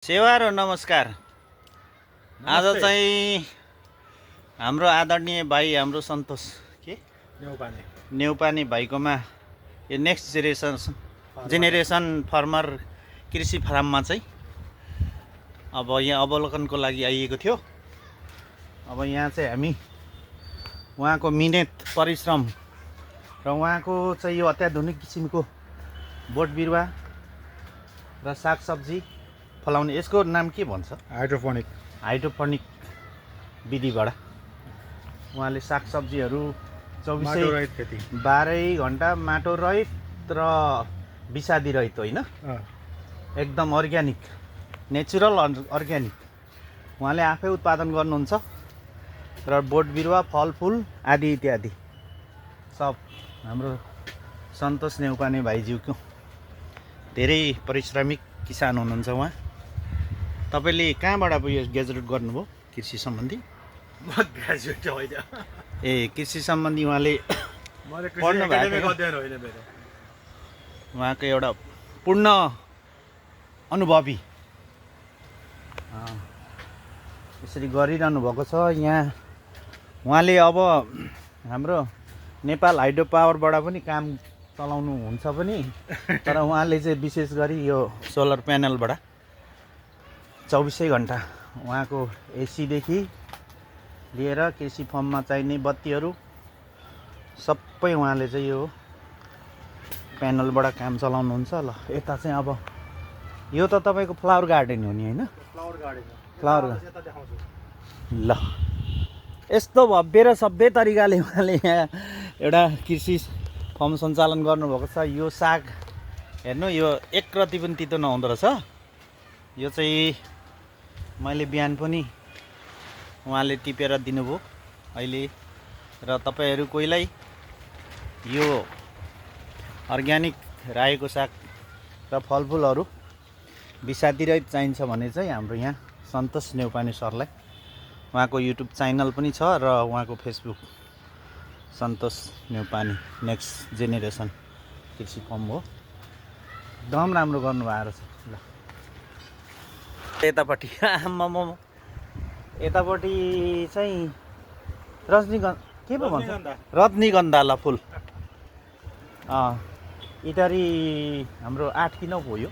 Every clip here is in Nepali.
सेवा र नमस्कार। आज चाहिँ हाम्रो आदरणीय भाइ हाम्रो सन्तोष के नेउपाने भाइकोमा यो नेक्स्ट जेनेरेसन फार्मर कृषि फार्ममा चाहिँ अब यहाँ अवलोकनको लागि आइएको थियो। अब यहाँ चाहिँ हामी उहाँको मिहिनेत परिश्रम र उहाँको चाहिँ यो अत्याधुनिक किसिमको बोट बिरुवा र सागसब्जी फलाउने, यसको नाम के भन्छ? हाइड्रोपोनिक विधिबाट उहाँले सागसब्जीहरू 12 घन्टा माटो रहित र विषादी रहित होइन, एकदम अर्ग्यानिक, नेचुरल अर्ग्यानिक उहाँले आफै उत्पादन गर्नुहुन्छ र बोट बिरुवा फलफुल आदि इत्यादि सब हाम्रो सन्तोष नेउपाने भाइज्यूको धेरै परिश्रमिक किसान हुनुहुन्छ उहाँ। तपाईले कहाँबाट अब यो ग्रेजुएट गर्नुभयो कृषि सम्बन्धी? म ग्रेजुएट होइन। ए, कृषि सम्बन्धी उहाँले पढ्नु भएको होइन मेरो। उहाँको एउटा पूर्ण अनुभवी यसरी गरिरहनु भएको छ। यहाँ उहाँले अब हाम्रो नेपाल हाइड्रो पावरबाट पनि काम चलाउनु हुन्छ पनि, तर उहाँले चाहिँ विशेष गरी यो सोलर प्यानलबाट 24 घन्टा उहाँको एसीदेखि लिएर कृषि फर्ममा चाहिने बत्तीहरू सबै उहाँले चाहिँ यो प्यानलबाट काम चलाउनुहुन्छ। ल यता चाहिँ अब यो त तपाईँको फ्लावर गार्डन हो नि होइन? Flower garden. ल यस्तो भव्य र सभ्य तरिकाले उहाँले यहाँ एउटा कृषि फर्म सञ्चालन गर्नुभएको छ। यो साग हेर्नु, यो एक रति पनि तितो नहुँदो रहेछ। यो चाहिँ मैले बिहान पनि उहाँले टिपेर दिनुभयो अहिले, र तपाईँहरू कोहीलाई यो अर्ग्यानिक रायोको साग र फलफुलहरू विषादीरहित चाहिन्छ भने चाहिँ हाम्रो यहाँ सन्तोष नेउपाने सरलाई, उहाँको युट्युब च्यानल पनि छ र उहाँको फेसबुक सन्तोष नेउपाने नेक्स्ट जेनेरेसन कृषि फर्म हो। एकदम राम्रो गर्नुभएको रहेछ। ल यतापट्टि आम्मामा, यतापट्टि चाहिँ रजनीगन्धा के पो भन्छ? रजनीगन्धा ल फुल। इटरी हाम्रो 8 किन हो यो?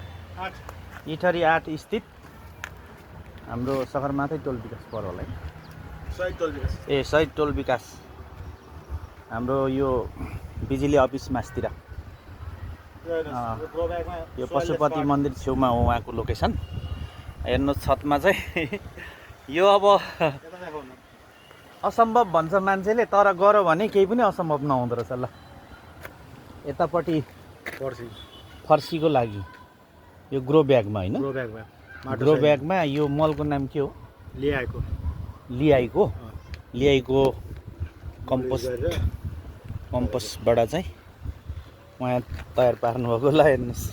इटरी 8 स्थित हाम्रो सगरमाथै टोल विकास पर होला है? शहीद टोल विकास हाम्रो यो बिजुली अफिस मास्तिर, यो पशुपति मन्दिर छेउमा हो उहाँको लोकेसन। हेर्नु छतमा चाहिँ यो अब असम्भव भन्छ मान्छेले, तर गऱ्यो भने केही पनि असम्भव नहुँदो रहेछ। ल यतापट्टि फर्सीको लागि यो ग्रो ब्यागमा होइन, ग्रो ब्यागमा यो मलको नाम के हो? लिआईको कम्पोस्टबाट चाहिँ उहाँ तयार पार्नुभएको। ल हेर्नुहोस्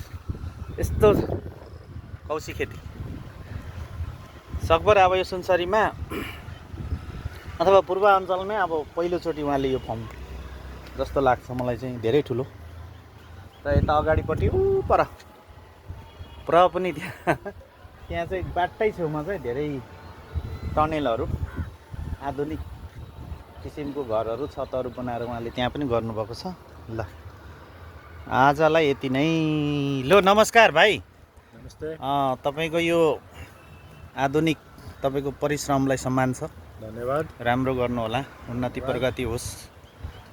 यस्तो कौशी खेती सकभर अब यो सुनसरीमा अथवा पूर्वाञ्चलमै अब पहिलोचोटि उहाँले यो फर्म जस्तो लाग्छ मलाई चाहिँ, धेरै ठुलो। र यता अगाडिपट्टि पर पनि त्यहाँ चाहिँ बाटै छेउमा चाहिँ धेरै टनेलहरू, आधुनिक किसिमको घरहरू, छतहरू बनाएर उहाँले त्यहाँ पनि गर्नुभएको छ। ल आजलाई यति नै। लो नमस्कार भाइ। नमस्ते। तपाईँको यो आधुनिक तपाईँको परिश्रमलाई सम्मान छ। धन्यवाद। राम्रो गर्नुहोला, उन्नति प्रगति होस्।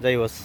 जय होस्।